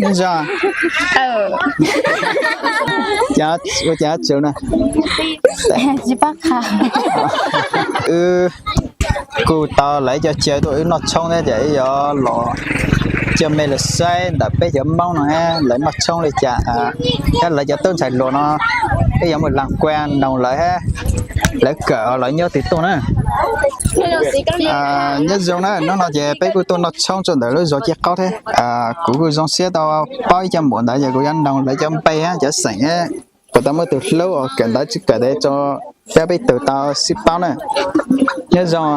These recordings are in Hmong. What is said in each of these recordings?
Nyob zoo. Ua cas tsaug na? Wb kuj tau lawv cov chaw tuaj wb noj tshoob thiab ces wb yuav los coj mej los saib ntawm peb cov Hmoob no lawv noj tshoob li cas, thiab lawv cov tub ntxhais hluas no wb yuav mus las kua noog lawv, lawv kawm lawv nyob twg tuaj na. Nyob zoo na, hnub no ces peb kuj tuaj noj tshoob rau ntawm lub zos Ciaj Qaub thiab. Kuv kuj zoo siab tau paub ib co muam ntawd ces kuv yuav noog lawv cov npe thiab cov xeem thiab puas tau muaj tus hlub uas kawm ntawv tsis kawm tes rau peb, peb tug tau sib paub na. Nyob zoo.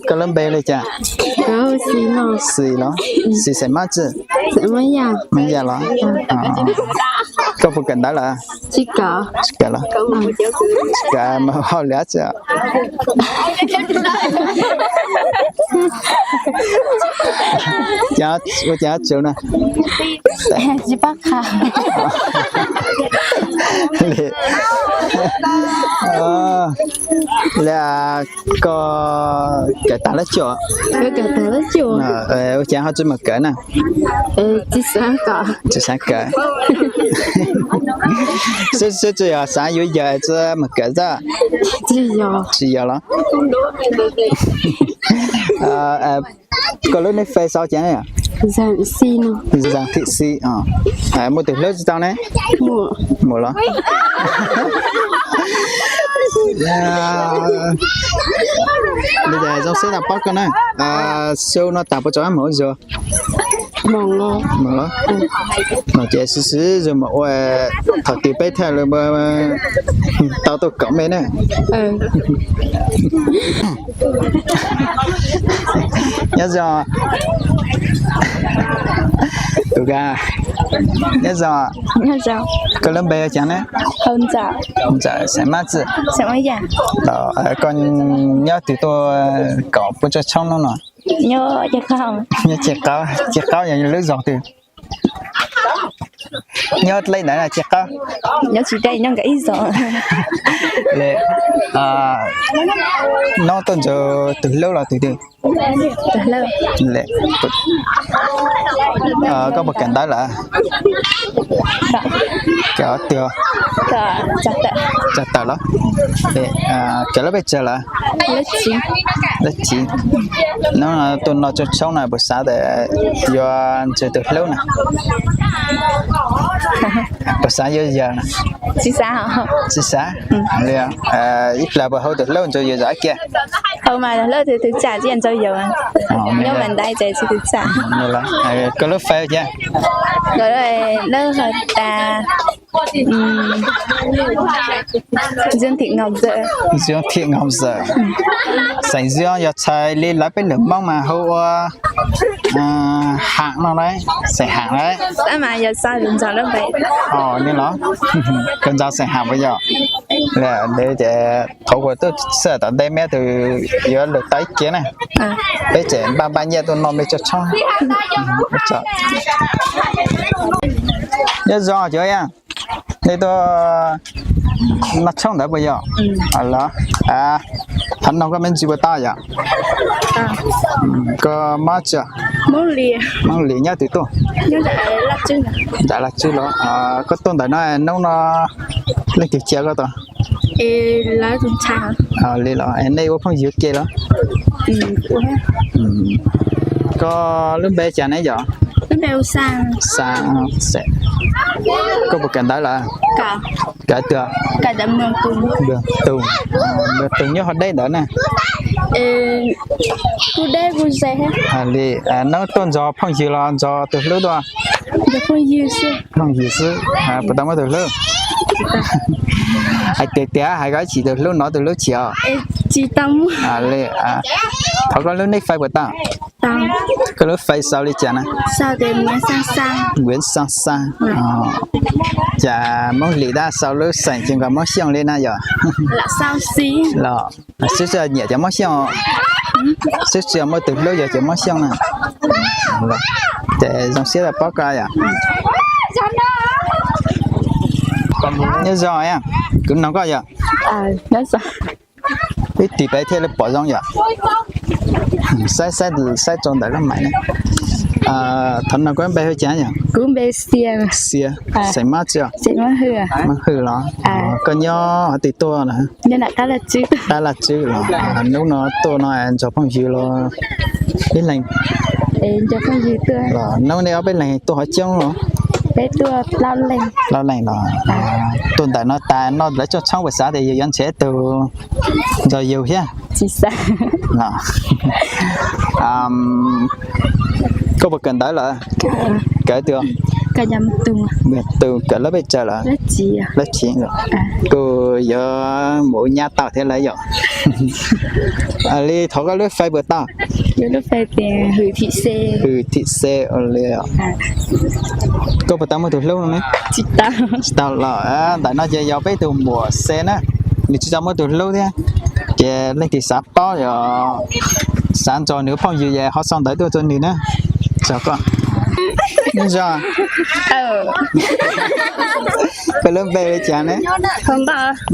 Koj lub npe li cas? Xis los? Xis xeem Mab tsi? Mab Yaj los? Koj puas kawm ntawv lawm? Tsis kawm los? Tsis kawm mas hauj lwm dab tsi? Ua cas tsaug na? Li, koj kawm tag lab cuaj? Ua cas ho tsis mus kawm na? Tsis xav kawm. Xwb tsis yog xav yuav yawg tsis mus kawm xwb? Tsis yog los? Koj lub nick Face sau cas na? Zam Thim Xis. Muaj tus hlub tsis tau ne? Mus los? Li cas zoo siab tau paub koj na. Xyoo no tas puas tau mus ua zug? Mus los? Ces xwb xwb zug mus ua, thaum twg peb thiaj li tau tuaj koom mej na. Nyob zoo. Tus ka, nyob zoo. Koj lub npe hu cas ne? Ntxawm xeem Mab tsi? Koj nyob twg tuaj koom pub tsob tshoob hnub no? Nyob Ciaj Qaub. Ciaj Qaub yog lub zos twg? Nyob dleb ntawd Ciaj Qaub. Nyob tsis deb, nyob nkawd ib zos. Nov tuaj ntsib tus hlub los tus twg? Koj puas kawm ntawv lawm? Kawm twg? Txog tawm los? Kawm lub peb tsawg lawm? Lab tsiv. Hnub no tuaj noj tsob tshoob no puas xav tias yuav ntsib tus hlub na? Puas xav yuav yawg na? Tsis xav. Ib plag puas hu tus hlub ntsib yawg zam kiag? Hu mas tus hlub tus twg txaj tsis ntsib yawg. Nyob mas ntais ces tsis tus txaj. Koj lub Face cas? Lub has tas Ntxwg Thim Ngam Zawm. Ntxwg Thim Ngam Zawm. Xeem Ntxwg yog txhais li lawv peb lwm Hmoob mas hu ua Ham no lauj, xeem Ham lauj. Tab mas yog xav ntxov lub npe. Ni los, koj ntsib xeem Ham puas yog? Ces thaum kuv tuaj txog tom ntej meb tus yuav lug tau ib kiag na. Peb tseem npaj npaj nyiaj tuaj noj mej tsob tshoob. Nyob zoo cov, nej tuaj noj tshoob ntawd puas yog? Los, thov noog koj me ntsis puas tau yom? Koj mob tsi? Mob li nyob twg tuaj? Nram Laj Tswb los? Koj tuaj ntawm no hnub no leej twg cia koj tuaj? Li los nej ua phooj ywg ke los? Koj lub npe cas ne yom? Xa, koj puas kawm ntawv lawm? Kawm twg? Tus, tus nyob hauv deb ntawd na. Li, neb tuaj nrog phooj ywg los nrog tus hlub tuaj? Phooj ywg xwb. Puas tau muaj tus hlub? Hais tiag tiag, hais koj ib chim tus hlub nov tus hlub chim os. Li, thov koj lub nick Face puas tau? Koj lub Face sau li cas na? Npiav Xaa Xaa. Cas Hmoob Lis tab sau lub xeem ces nkaus Hmoob Xyooj li na yom? Los, xwb tsis nyiam cov Hmoob Xyooj, xwb tsis muaj tus hlub yog cov Hmoob Xyooj na. Ces zoo siab tau paub koj yom. Nyob zoo, kuv noog koj yom. Ib tis peb thiaj li pom zoo yom. Saib, saib rau ntawm lub mais na. Thaum no koj npe hu cas yom? Xia, xeem Mab tsi? Mab Hwm los? Koj nyob qhov twg tuaj na? Qab Laj Tswb los? Hnub no tuaj no nrog phooj ywg los ib leeg? Hnub nej ob peb leeg tuaj hov coob los? Plaub leeg los? Tuaj ntawm no tas noj lawv tsooj tshoob puas xav tias yus yuav nrhiav ib tug nrog yus thiab? Koj puas kawm ntawv lawm? Kawm twg? Tus kawm lab peb tsawg lawm? Lab tsi. Kuj yuav mus ua nyab tau thiab lawm yom? Li thov koj lub fais puas tau? Hwm Thim Xes ua li. Koj puas tau muaj tus hlub no ne? Tsis tau los? Ntawm no ces yog peb tug muam Xes na, nws tsis tau muaj tus hlub thiab. Ces leej twg xav paub, xav nrog nws ua phooj ywg ces ho sau ntawv tuaj rau nws na. Tsaug koj. Nyob zoo. Koj lub npe li cas ne?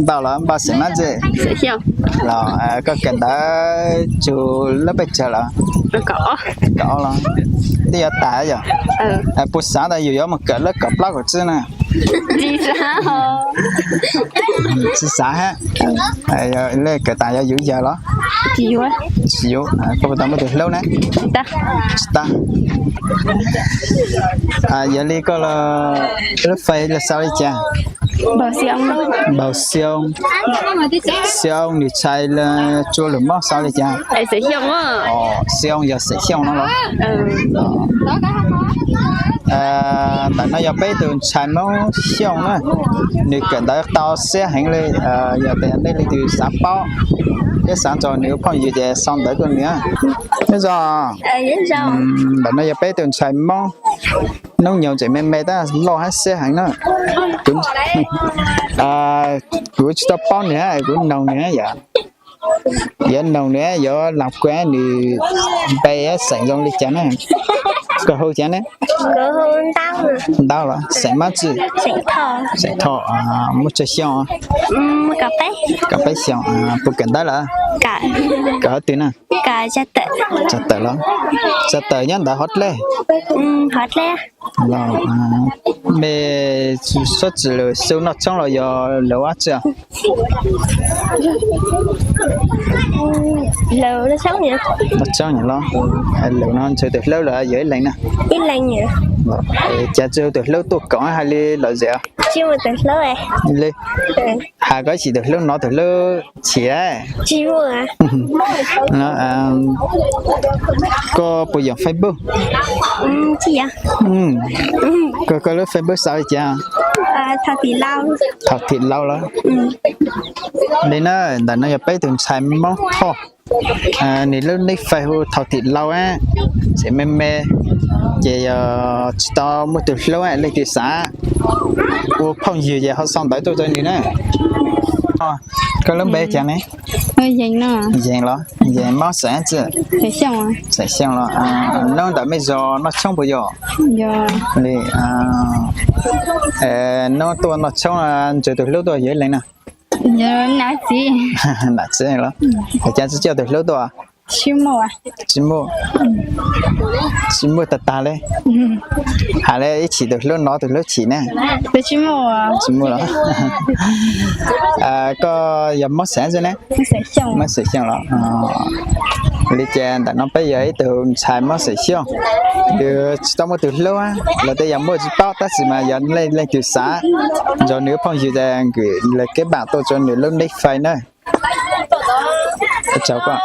Npau los? Npau xeem Mab tsi? Los koj kawm ntawv txug lab peb tsawg lawm? Kaum ob los? Twb yuav tas yom? Puas xav tas yus yuav mus kawm lab kaum plaub kaum tsib na? Tsis xav hab. Kawm tas yog yuav yawg los? Tsis yuav. Koj puas tau muaj tus hlub ne? Tsis tau. Yog li koj lub fais los sau li cas? Npau Xi Oob, nws tshais tsua lwm mob sau li cas? Xi Oob yog xeem Xyooj no los? Ntawm no yog peb tug ntxhais Moob Xyooj na, nws kawm ntawv tau siab heev li. Yog tias nej leej twg xav paub thiab xav nrog nws ua phooj ywg ces sau ntawv tuaj nws. Nyob zoo. Ntawm no yog peb tug ntxhais Moob, hnub nyoog tseem me me tab loj hab siab heev na. Kuv tsis tau paub nws, kuv noog nws yom. Yuav noog nws yuav lam kuas nws npe xeem zoo li cas na. Koj hu cas ne? Ntaub los? Xeem Mab tsi? Xeem Thoj. Muaj tsawg xyoo? Kaum peb xyoo. Puas kawm ntawv lawm? Kawm hov twg na? Tsa tawm los? Tsa tawm nyob ntawd hov dlej? Los mej sab tsi lug xu noj tshoob los yog lug ua tsi? Noj tshoob los? Lug no ntsib tus hlub los yog ib leeg na? Cas tsi hu tus hlub tuaj koom hab li lom zem? Li has koj ib sim tus hlub nov tus hlub chim. Koj puas yoom Facebook? Koj, koj lub Facebook sau li cas? Thaum Thim Lauj los? Li na, ntawm no yog peb tug ntxhais Moob Thoj. Nws lub nick Face hu Thaum Thim Lauj, tseem me me, ces yog tsis tau muaj tus hlub, leej twg xav ua phooj ywg ces ho sau ntawv tuaj rau nws na. Koj lub npe cas ne? Yees los? Yees Moob xeem tsi? Xeem Xyooj los? Nub ntawm mej zos noj tshoob puas yog? Li, nub tuaj noj tshoob ntsib tus hlub tuaj yog ib leeg na? Nam txiv los? Cas tsi coj tus hlub tuaj? Tsis muaj, tsis muaj tag tag li. Has li ib chim tus hlub nov tus hlub chim ne. Tsis muaj los? Koj yog Moob xeem tsi ne? Moob xeem Xyooj los? Li ces ntawm no peb yog ib tug ntxhais Moob xeem Xyooj, nws tsis tau muaj tus hlub, los tej yog muaj tsis paub, tab sis mas yog leej twg xav nrog nws ua phooj ywg ces nkwm lawv kev pam tuaj rau nws lub nick Face na. Ua tsaug koj.